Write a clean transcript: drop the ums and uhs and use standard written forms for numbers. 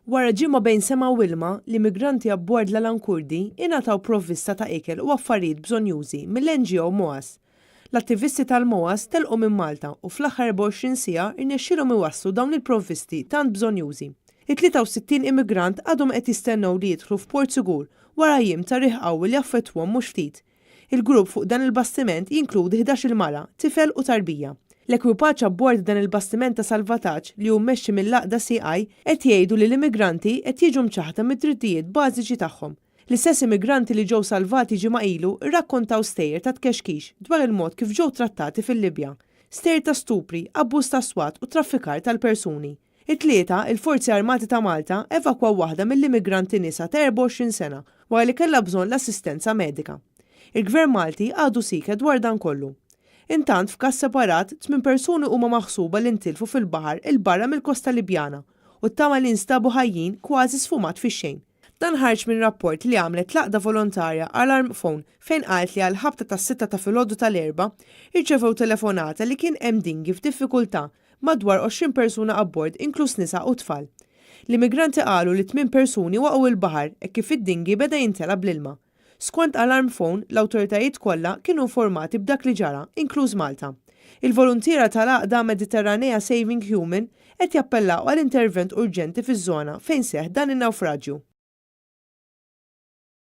Wara ġimgħa bejn sema u ilma, l-immigranti abbord l-Alan Kurdi ingħataw provvista ta' ikel u affarijiet bżonnjużi mill-NGO MOAS. L-attivisti tal-MOAS telqu minn Malta u fl-aħħar 24 siegħa rnexxielhom iwasslu dawn il-provvisti tant bżonnjużi. It-63 immigrant għadhom qed jistennew li jidħlu f'port sigur wara jiem ta' riħ qawwi li affettwhom mhux ftit. Il-grupp fuq dan il-bastiment jinkludi 11-il mara, tifel u tarbija. L-ekwipaġġ abbord dan il-bastiment ta' salvataġġ li hu mmexxi mill-għaqda Sea Eye qed jgħidu li l-immigranti qed jiġu mċaħħda mid-drittijiet bażiċi tagħhom. L-istess immigranti li ġew salvati ġimgħa ilu rrakkontaw stejjer ta' tkexkix dwar il-mod kif ġew trattati fil-Libja. Stejjer ta' stupri, abbuż ta' swat u traffikar tal-persuni. It-Tlieta, il-Forzi Armati ta' Malta evakwaw waħda mill-immigranti nisa ta' 24 sena wara li kellha bżonn l-assistenza medika. Il-Gvern Malti għadu sieket dwar dan kollu. Intant, f'każ separat, tminn persuni huma maħsuba li ntilfu fil-baħar 'il barra mill-kosta Libjana u t-tama li nstabu ħajjin kważi sfumat fix-xejn. Dan ħareġ minn rapport li għamlet l-għaqda volontarja Alarm Phone fejn qalet li għall-ħabta tas-sitta ta' filgħodu tal-Erbgħa irċevew telefonata li kien hemm dinghy f'diffikultà madwar 20 persuna abbord inkluż nisa u tfal. L-immigranti qalu li tminn persuni waqgħu l-baħar hekk kif id-dinghy beda jimtela bl-ilma. Skont Alarm Phone, l-awtoritajiet kollha kienu informati b'dak li ġara, inkluż Malta. Il-voluntiera tal-għaqda Mediterranea Saving Human qed jappellaw għal intervent urġenti fiż-żona fejn seħħ dan in-nawfraġju.